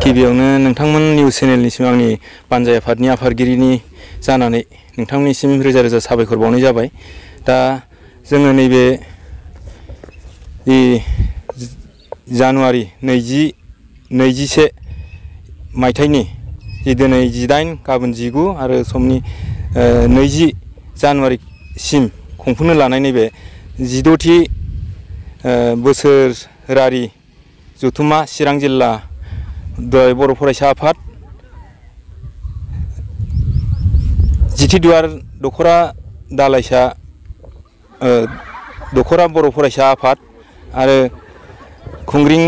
गिबियावनो नोंथांमोन निउस चेनेलनिसिम आंनि बानजाय आफादनि आफादगिरिनि जानानै नोंथांमोननिसिम रोजा रोजा साबायखर बावनाय जाबाय। दा जोङो नैबे जानुवारि 2021 मायथाइनि दिनै 18 गाबोन 19 आरो समनि 20 जानुवारिसिम खुंफुंनो लानाय नैबे 16थि बोसोरारि जथुम्मा चिरां जिल्ला दुलाराय बर' फरायसा आफाद जिथिदुवार दख'रा दालाइसा दख'रा बर' फरायसा आफाद आरो खुंग्रिं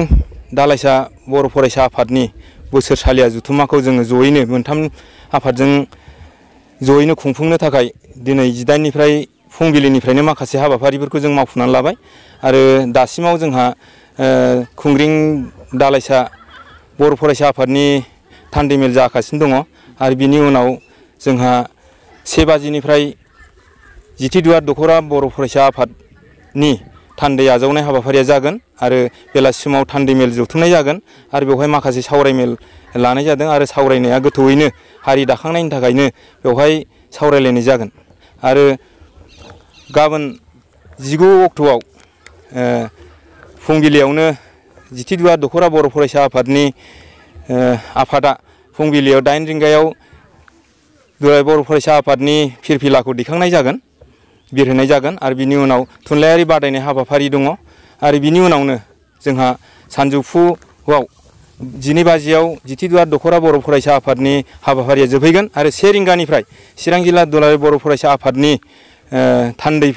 दालाइसा बर' फरायसा आफादनि बोसोरसालिया जथुम्माखौ जोङो जयैनो मोनथाम आफादजों जयैनो खुंफुंनो थाखाय दिनै 18निफ्राय फुंबिलिनिफ्रायनो माखासे हाबाफारिफोरखौ जों मावफुंनानै लाबाय आरो दासिमाव जोंहा खुंग्रिं दालाइसा बर' फरायसा आफादनि थान्दै मेल जागासिनो दङ आरो बिनि उनाव जोंहा 1 बाजिनिफ्राय जिथिदुवार दख'रा बर' फरायसा आफादनि थान्दै आजावनाय हाबाफारिया जागोन आरो बेलासि समाव थान्दै मेल जथुमनाय जागोन आरो बेवहाय माखासे सावरायमेल लानाय जादों आरो सावरायनाया गोथौयैनो हारि दाखांनायनि थाखायनो बेवहाय सावरायलायनाय जागोन आरो गाबोन 19 अक्ट'आव फुंबिलियावनो जिथिदुवार दख'रा बर' फरायसा आफादनि आफादा फुंबिलियाव 8 रिंगायाव दुलाराय बर' फरायसा आफादनि फिरफिलाखौ दैखांनाय जागोन बिरहोनाय जागोन आरो बिनि उनाव थुनलाइयारि बादायनाय हाबाफारि दङ आरो बिनि उनावनो जोंहा सानजौफुआव 12 बाजियाव जिथिदुवार दख'रा बर' फरायसा आफादनि हाबाफारिया जोबहैगोन आरो 1 रिंगानिफ्राय चिरां जिल्ला दुलाराय बर' फरायसा आफादनि थान्दै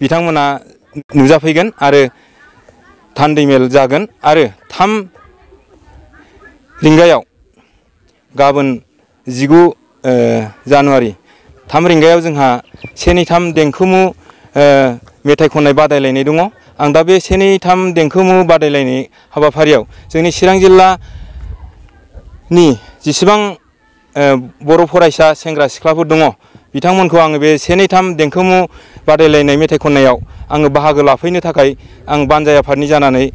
बिथांमोना नुजाफैगोन आरो थान्दै मेल जागोन आरो 3 रिंगायाव गाबोन 19 जानुवारि 3 रिंगायाव जोंहा 1, 2, 3 देंखोमु मेथाइ खननाय बादायलायनाय दङ। आं दा बे 1, 2, 3 देंखोमु बादायलायनाय हाबाफारियाव जोंनि चिरां जिल्लानि जेसेबां बर' फरायसा सेंग्रा सिख्लाफोर दङ बिथांमोनखौ आङो बे 1, 2, 3 देंखोमु बादायलायनाय मेथाइ खननायाव आङो बाहागो लाफैनो थाखाय आं बानजाय आफादनि जानानै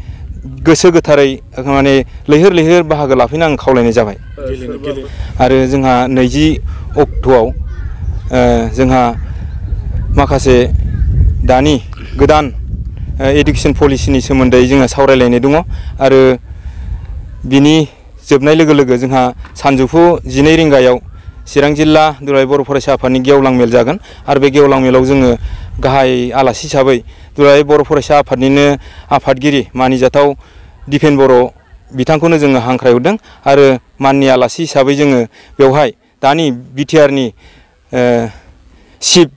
गोसो गोथारै माने लैहोर लैहोर बाहागो लाफैनो आं खावलायनाय जाबाय। आरो जोंहा 20 अक्ट'आव जोंहा माखासे दानि गोदान एडुकेसन पलिसिनि सोमोन्दै जोङो सावरायलायनाय दङ आरो बिनि जोबनाय लोगो लोगो जोंहा सानजौफु 12 रिंगायाव चिरां जिल्ला दुलाराय बर' फरायसा आफादनि गेवलां मेल जागोन आरो बे गेवलां मेलाव जोङो गाहाय आलासि हिसाबै दुलाराय बर' फरायसा आफादनिनो आफादगिरि मानिजाथाव दिपेन बर' बिथांखौनो जोङो हांख्रायहरदों आरो माननि आलासि हिसाबै जोङो बेवहाय दानि बिटिआरनि चिफ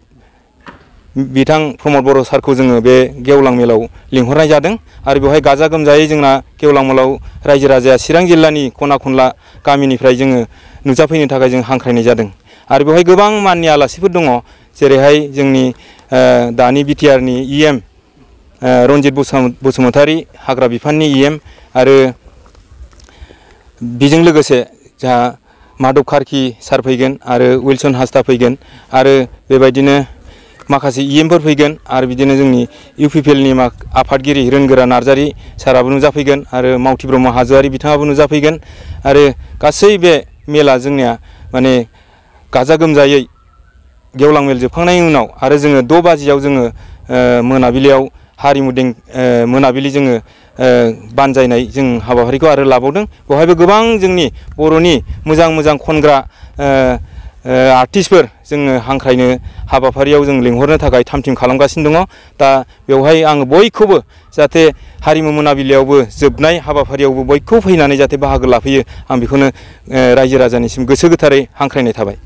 बिथां प्रमद बर' सारखौ जोङो बे गेवलां मेलाव लिंहरनाय जादों आरो बेवहाय गाजा गोमजायै जोंना गेवलां मेलाव रायजो राजाया चिरां जिल्लानि खना खनला गामिनिफ्राय जोङो नुजाफैनो थाखाय जों हांख्रायनाय जादों आरो बेवहाय गोबां माननि आलासिफोर दङ जेरैहाय जोंनि दानि बिटिआरनि EM रन्जित बसुमतारी हाग्रा बिफाननि EM आरो बेजों लोगोसे जोंहा माधब कार्की सार फैगोन आरो उइलसन हासदा फैगोन आरो बेबायदिनो माखासे EMफोर फैगोन आरो बिदिनो जोंनि UPPLनि आफादगिरि रोनगोरा नार्जारी साराबो नुजाफैगोन आरो मावथि ब्रह्म हाजोआरि बिथाङाबो नुजाफैगोन आरो गासै बे मेला जोंनिया माने गाजा गोमजायै गेवलां मेल जोबखांनायनि उनाव आरो जोङो 6 बाजियाव जोङो मोनाबिलियाव हारिमु मोनाबिलि जोङो बानजायनाय जों हाबाफारिखौ आरो लाबावदों बेवहायबो गोबां जोंनि बर'नि मोजां मोजां खनग्रा आर्टिस्टफोर जोङो हांख्रायनो हाबाफारियाव जों लिंहरनो थाखाय थाम थिम खालामगासिनो दङ। दा बेवहाय आङो बयखौबो जाहाथे हारिमु मोनाबिलियावबो जोबनाय हाबाफारियावबो बयखौबो फैनानै जाहाथे बाहागो लाफैयो आं बेखौनो रायजो राजानिसिम गोसो गोथारै हांख्रायनाय थाबाय।